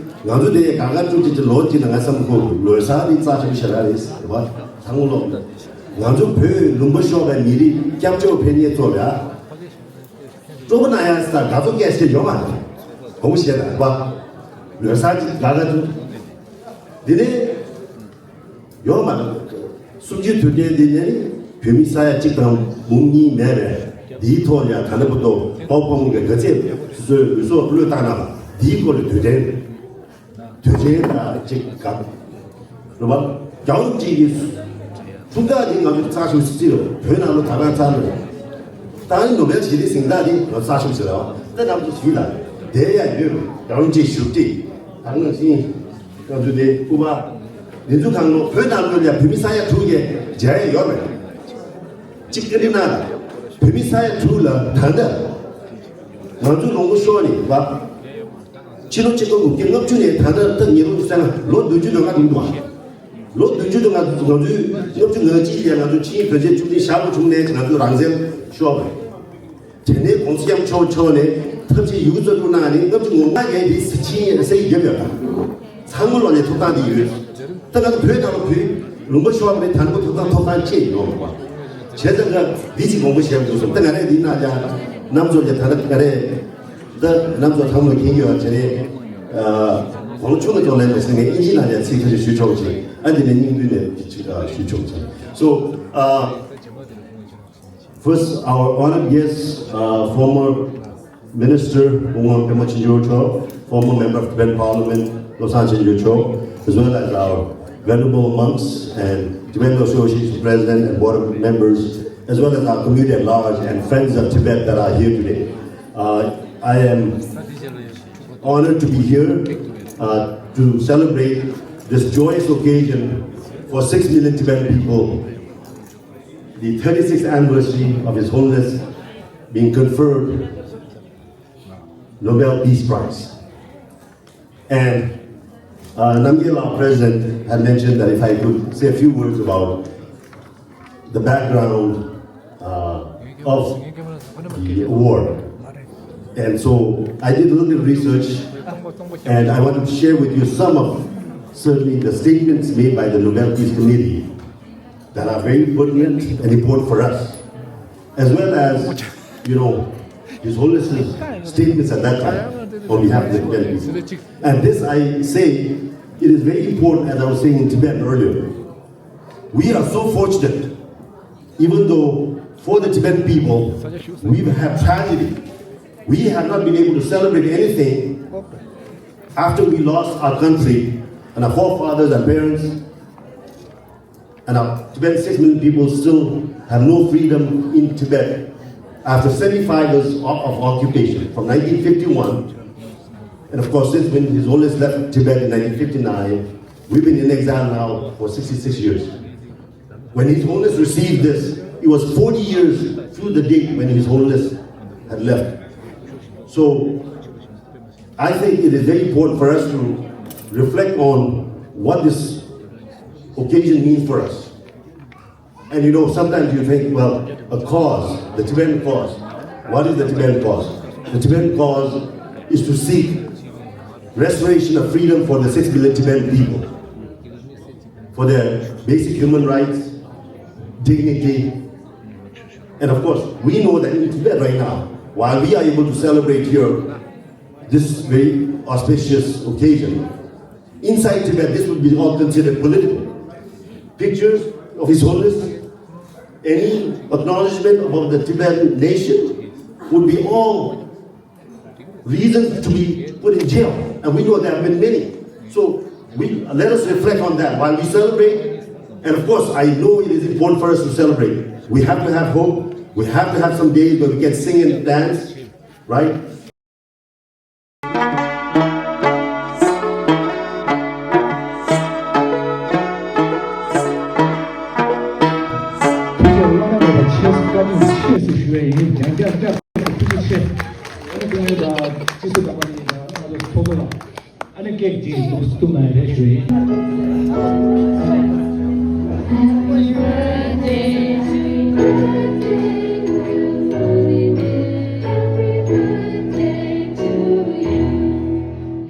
ང་ཚོ་དེ་དགའ་དགའ་སྤྲོ་སྤྲོ་ཅིག་ལོ་གཅིག་ལ་ང་བསམ་གོ་ལོ་གསར་འདི་རྩ་ཆེན་པོ་ཞེ་དྲག་རེད་ཟེར་བ་ཚང་མ་ལོག་ང་ཚོ་བོད་ལུང་པ་ཤོར་བའི་མི་རིགས་སྐྱབས་བཅོལ་ཕེབས་མཁན་ཚོ་ལ་སྤྲོ་པོ་གནང་ཡ་ས་དགའ་ཚོར་སྐད་ཆ་ཡོད་མ་རེད། དགོངས་བཞེས་དང་བ་ལོ་གསར་ཅིག་དགའ་དགའ་འདི་ནས། ཡོད་མ་རེད། གསུམ་བཅུའི་དུས་དྲན་འདི་ནི་བོད་མི་ས་ཡ་གཅིག་དང་འབུམ་གཉིས་མེད་པས་འདིའི་ཐོག་ཡང་ད་ལྟ་བར་དུ་ཕོ་བོང་གི་ག་ཚད་སོ་སོའི་ལུས་སྲོག་བློས་བཏང་ན་འདིའི་སྐོར་ལ་དུས་དྲན་དུས་དྲན་དང་གཅིག་གམ་རེད་བ། རྒྱལ་བ་གཅིག་གི་ཐུགས་ཐག་འདི་ང་ཚོ་རྩ་ཆེན་པོ་ཞིག་བརྩི་རོགས། བོད་ནང་ལ་ད་ག་རྩ་ནས་ད་ནི་ནོ་བེལ་ཞི་བདེའི་གཟེངས་རྟགས་འདི་ང་ཚོ་རྩ་ཆེན་པོ་ཞིག་རེད་བ། ད་ནམ་ཚོ་ཞུས་ལ་དེ་ཡང་ཡོད་རྒྱལ་བ་གཅིག་བཞུགས་ཏེ་ད་ནང་བཞིན། ང་ཚོ་དེ་སྐུ་པར་འདི་ཚོ་གང་ལོ་བོད་ནང་ལོ་ལ་བོད་མི་ས་ཡ་དྲུག་གི་མཇལ་ཡ་ཡོད་མེད། གཅིག་བཀའ་འདྲི་གནང་ལ་བོད་མི་ས་ཡ་དྲུག་ལ་ད་ལྟ་ང་ཚོ་ལུང་པ་ཤོར་ནས་བ་ཕྱི་ལོ་ཆིག་སྟོང་དགུ་བརྒྱ་ལྔ་བཅུ་ནས་ད་ལྟ་ད་ཉེ་ལོ་ཚན་ལོ་བདུན་ཅུ་དོན་ལྔ་འདུག་འདུག་བ། ལོ་བདུན་ཅུ་དོན་ལྔ་ང་ཚོའི་ལྔ་བཅུ་ང་གཅིག་ལ་ང་ཚོ་ཆིངས་ཡིག་དོན་ཚན་བཅུ་བདུན་བཞག་པ་བྱུང་ནས་ང་ཚོ་རང་བཙན་ཤོར་བ། དེ་ནས་༸གོང་ས་༸སྐྱབས་མགོན་ཆེན་པོ་མཆོག་ནས་ཐབས་ཤེས་ཡོངས་རྫོགས་གནང་ནས་ལྔ་བཅུ་ང་ལྔ་ཡན་དེ་ཆིངས་ཡིག་ཡོད་པ་དང་། ཚང་མ་ལོག་ནས་ཐོབ་ཐང་དེ་ཡོད། ད་ང་ཚོ་བོད་ནང་ལ་བོད་ལུང་པ་ཤོར་བ་རེད། ད་ནི་ཐོབ་ཐང་ཐོབ་ཐང་ཅི་ཡོད་པ། བྱས་ཙང་ཀ་འདི་ཅིག་དགོངས་པ་བཞེས་དགོས་སོང་། ད་ང་རང་འདི་ན་ཡང་རྣམ་ཚོ་ལ་ད་ང་རེད། ད་རྣམ་ཚོ་ཚང་མ་མཁྱེན་ཡོད་བྱས་ནས། གོང་ཆུང་གི་ཐོག་ལ་ཡང་ཟེར་ནས་ཨིན་ཇི་ནང་ཡང་ཚིག་ཁ་ཤས་ཞུ་ཆོག་ཅིག་ཨ་འདི་ནས་སྙིང་བསྡུས་ནས་ཅིག་ཞུ་ཆོག་ཅིག So, uh, first, our honored guest, uh, former Minister Pu Ngwang Pema Chinjo Cho, former Member of Tibetan Parliament, Lobsang Chinjo Cho, as well as our venerable monks and Tibetan Association President and Board of Members, as well as our community at large and friends of Tibet that are here today. Uh, I am honored to be here uh, to celebrate this joyous occasion for six million Tibetan people, the thirty-sixth anniversary of His Holiness being conferred Nobel Peace Prize. And uh, Namgyel, our president, had mentioned that if I could say a few words about the background uh, of the award. And so I did a little bit of research, and I want to share with you some of certainly the statements made by the Nobel Peace Committee that are very pertinent and important for us, as well as, you know, His Holiness's statements at that time on behalf of the Tibetan people. And this I say, it is very important, as I was saying in Tibetan earlier. We are so fortunate, even though for the Tibetan people, we have tragedy. We have not been able to celebrate anything after we lost our country and our forefathers and parents and our Tibetan six million people still have no freedom in Tibet after seventy-five years of, of occupation, from nineteen fifty-one. And of course, since when His Holiness left Tibet in nineteen fifty-nine, we've been in exile now for sixty-six years. When His Holiness received this, it was forty years to the date when His Holiness had left. So I think it is very important for us to reflect on what this occasion means for us. And you know, sometimes you think, well, a cause, the Tibetan cause. What is the Tibetan cause? The Tibetan cause is to seek restoration of freedom for the six billion Tibetan people, for their basic human rights, dignity. And of course, we know that in Tibet right now, while we are able to celebrate here this very auspicious occasion, inside Tibet, this would be all considered political. Pictures of His Holiness, any acknowledgement of the Tibetan nation would be all reasons to be put in jail. And we know there have been many. So we, let us reflect on that while we celebrate. And of course, I know it is important for us to celebrate. We have to have hope. We have to have some days where we can sing and dance. Right? ཐུགས་རྗེ་བླ་ན་མེད་པ་ཆེ་བཀའ་དྲིན་ཆེ་ཞེས་ཞུ་བ་ཡིན། ཡང་བསྐྱར་བསྐྱར་ཐུགས་རྗེ་ཆེ། ཨ་ནི་སྐུ་ངོ་དང་སྤྱི་ཟུར་རྣམ་པ་གཉིས་དང་ང་ཚོ་ཚོགས་གཙོ་ལ། ཨ་ནི་སྐད་ཅིག་འདུག་སེ་གཏུག་ན་རེ་ཞུ་ཡིན།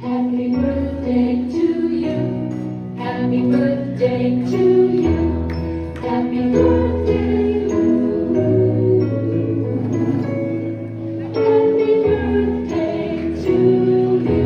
Happy birthday to you. Happy birthday to you. Happy birthday. Happy birthday to you.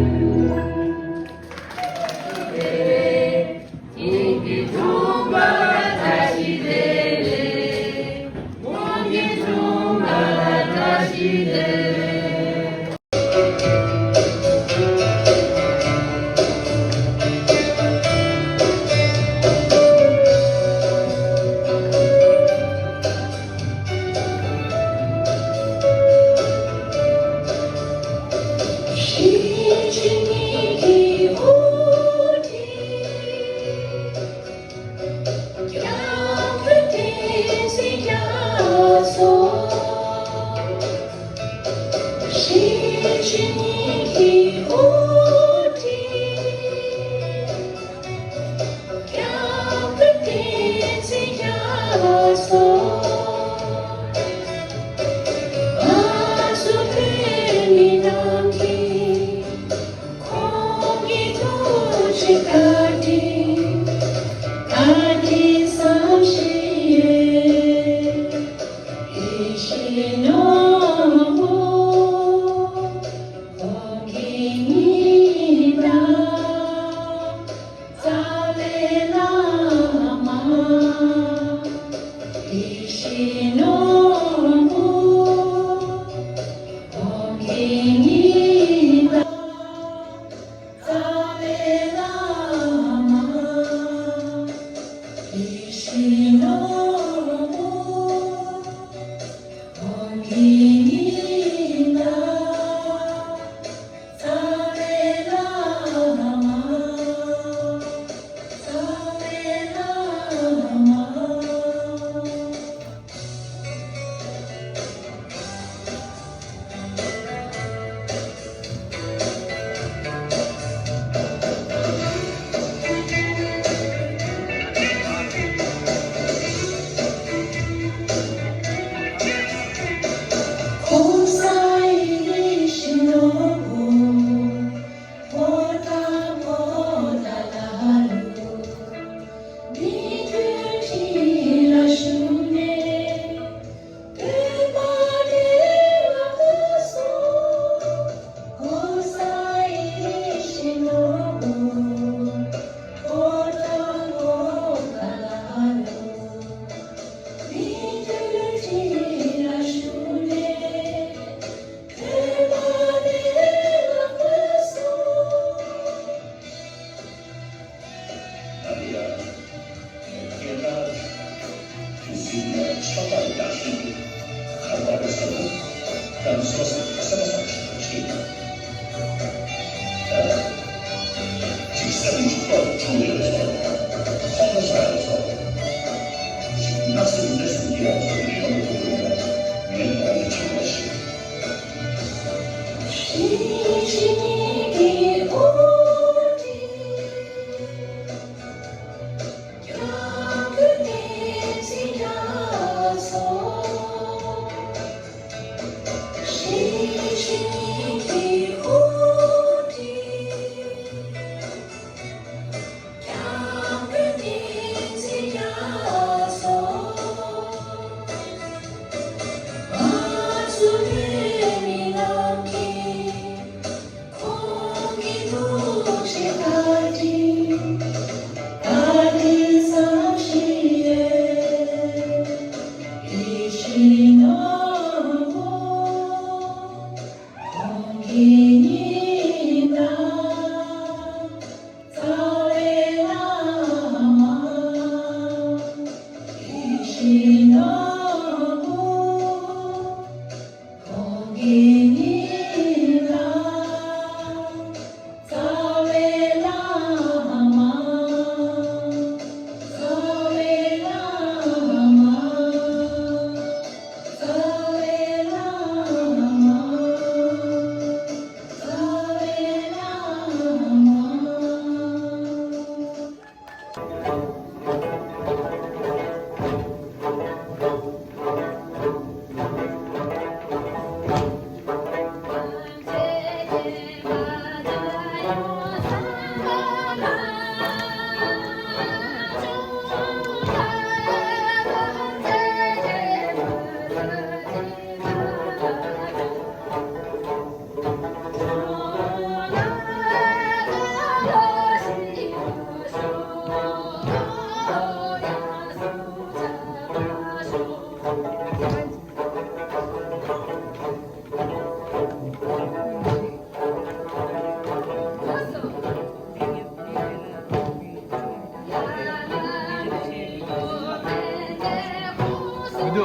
I'm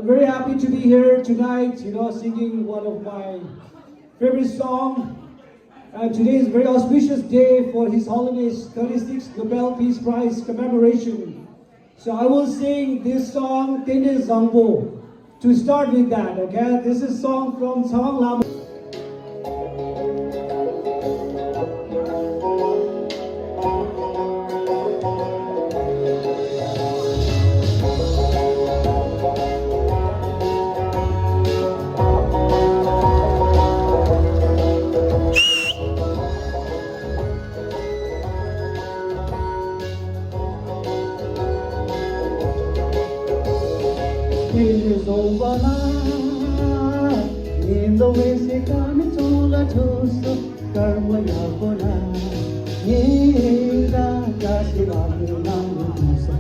very happy to be here tonight, you know, singing one of my favorite song. And today is a very auspicious day for His Holiness thirty-sixth Nobel Peace Prize commemoration. So I will sing this song, Tene Zangpo, to start with that, okay? This is song from Tsawang Lama. དེ་ནས་བཟུང་བ་ལ་ཉིན་དུ་བས་སེ་ཀ་མི་ཚོ་ལ་ཐུག་སོ། སྐར་མ་ཡག་པོ་ལ་ཉིན་ལ་ཀ་སི་ལ་མི་ལ་མི་ཐུག་སོ།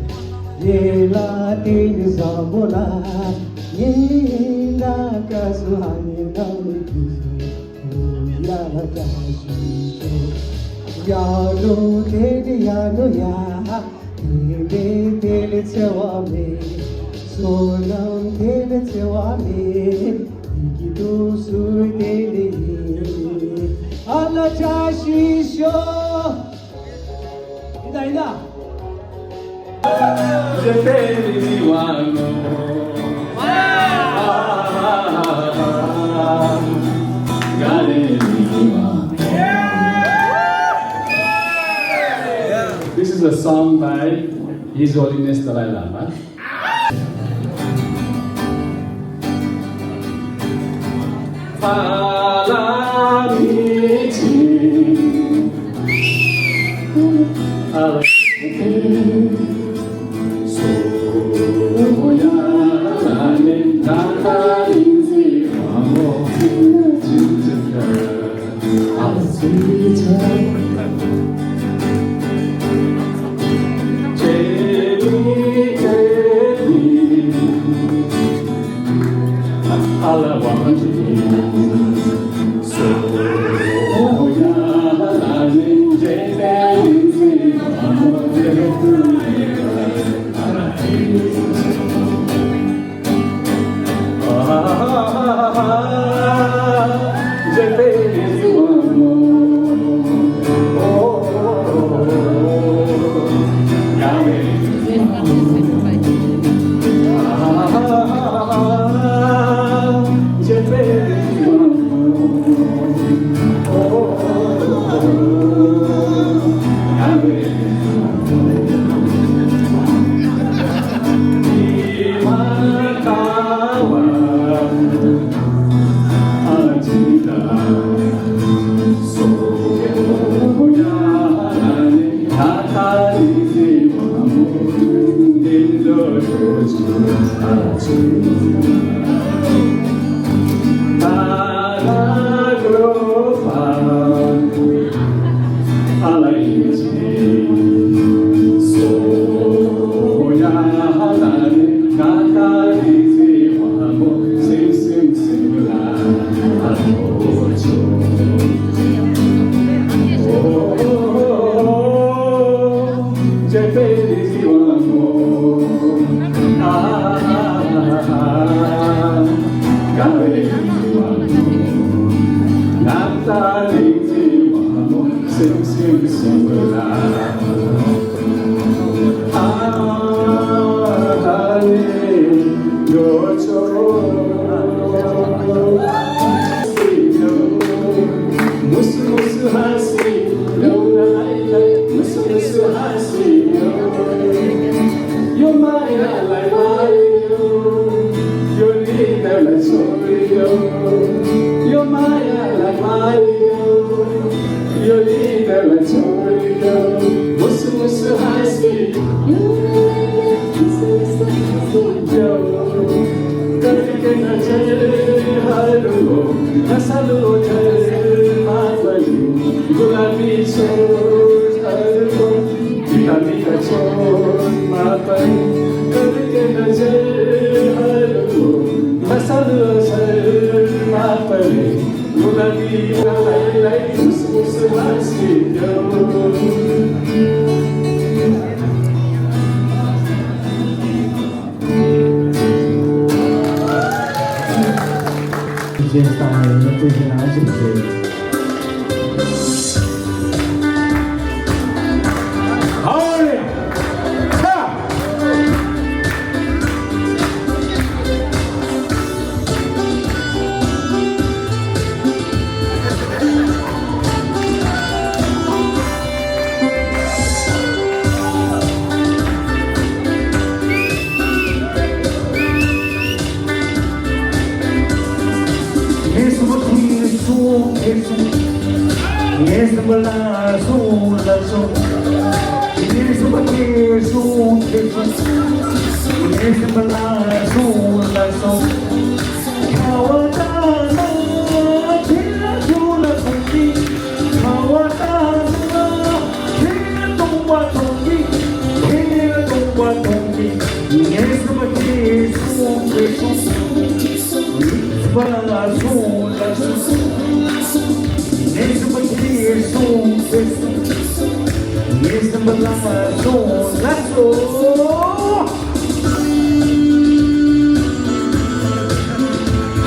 ཉིན་ལ་དེ་ནས་བཟང་པོ་ལ་ཉིན་ལ་ཀ་སི་ལ་མི་ལ་མི་ཐུག་སོ། ཡ་ལ་ཀ་སི་ཤོ། ཡ་ལོ་དེ་ནས་ཡ་ལོ་ཡ། དེ་མེད་དེ་ལས་འཚེ་བ་མེད། བསོད་ནམས་དེ་ལས་འཚེ་བ་མེད། དེ་གི་དུས་སུ་དེ་ལས་ཡིན། ཨ་ལ་བཀྲ་ཤིས་ཤོག་ཡིན་ད་ཡིན་ད། This is a song by His Holiness Dalai Lama.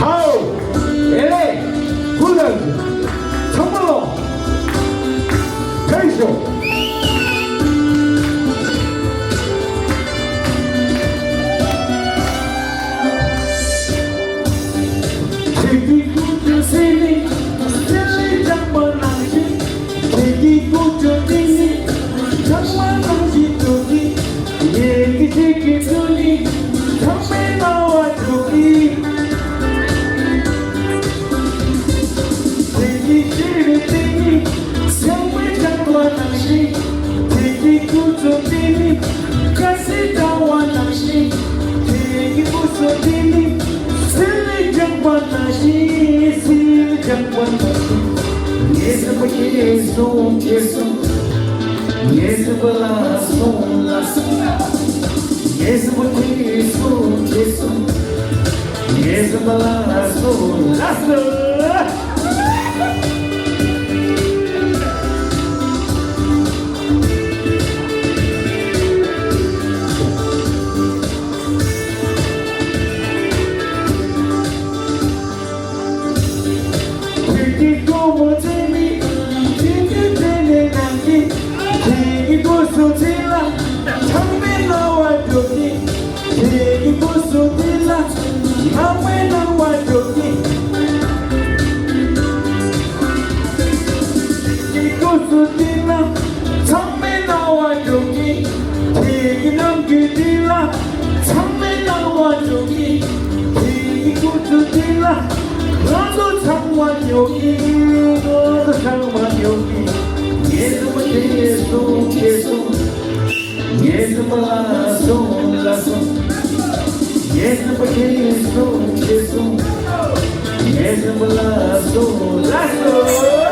ཧའོ། ཨེ་ལེ། ཀུན་ལ་ཚང་མ་ལོ། ཕེབས་ཤོག་ཁྱེད་ཀྱི་སྐུ་ཚེ་ནི་གསེར་ལས་ལྗང་བ་ནང་བཞིན། ཁྱེད་ཀྱི་སྐུ་ཚེ་འདི་ནི་ལྗང་བ་ནང་བཞིན་འགྲོ་གི། ངེད་ཀྱི་ཁྱེད་ཀྱི་སྐུ་ནི་ཚང་མའི་སྣང་བ་འགྲོ་གི། ཁྱེད་ཀྱི་ཤེས་རིག་དེ་ནི་ཚང་མའི་ལྗང་བ་ནང་བཞིན། ཁྱེད་ཀྱི་སྐུ་ཚེ་འདི་ནི་དཀར་གསལ་ཟླ་བ་ནང་བཞིན། ཁྱེད་ཀྱི་སྐུ་ཚེ་འདི་ནི་གསེར་ལས་ལྗང་བ་ནང་བཞིན། གསེར་ལས་ལྗང་བ་ནང་བཞིན། ངའི་སེམས་པ་ཁྱེར་སོང་ཁྱེར་སོང་། ངའི་སེམས་པ་ལ་སོང་ལ་སོང་། ངའི་སེམས་པ་ཁྱེར་སོང་ཁྱེར་སོང་། ངའི་སེམས་པ་ལ་སོང་ལ་སོང་། ཁྱེད་ཀྱི་སྒོ་མོ་དེ་ནི་ཁྱེད་ཀྱི་དེ་ནས་ནང་གི། ཁྱེད་ཀྱི་སྒོ་སོ་དེ་ལ་ཚང་མའི་སྣང་བ་འགྲོ་གི། ཁྱེད་ཀྱི་སྒོ་སོ་དེ་ལ་ངང་མའི་སྣང་བ་འགྲོ་གི། ཁྱེད་ཀྱི་སྒོ་སོ་དེ་ལ་ཚང་མའི་སྣང་བ་འགྲོ་གི། ཁྱེད་ཀྱི་ནམ་རྒྱུན་དེ་ལ་ཚང་མའི་སྣང་བ་འགྲོ་གི། ཁྱེད་ཀྱི་སྐུ་ཚེ་འདི་ལ་ང་ཚོ་ཚང་མ་ཉོ་གི། ང་ཚོ་ཚང་མ་ཉོ་གི། ངའི་སེམས་པ་ཁྱེར་སོང་ཁྱེར་སོང་། ངའི་སེམས་པ་ལ་སོང་ལ་སོང་། ངའི་སེམས་པ་ཁྱེར་སོང་ཁྱེར་སོང་། ངའི་སེམས་པ་ལ་སོང་ལ་སོང་།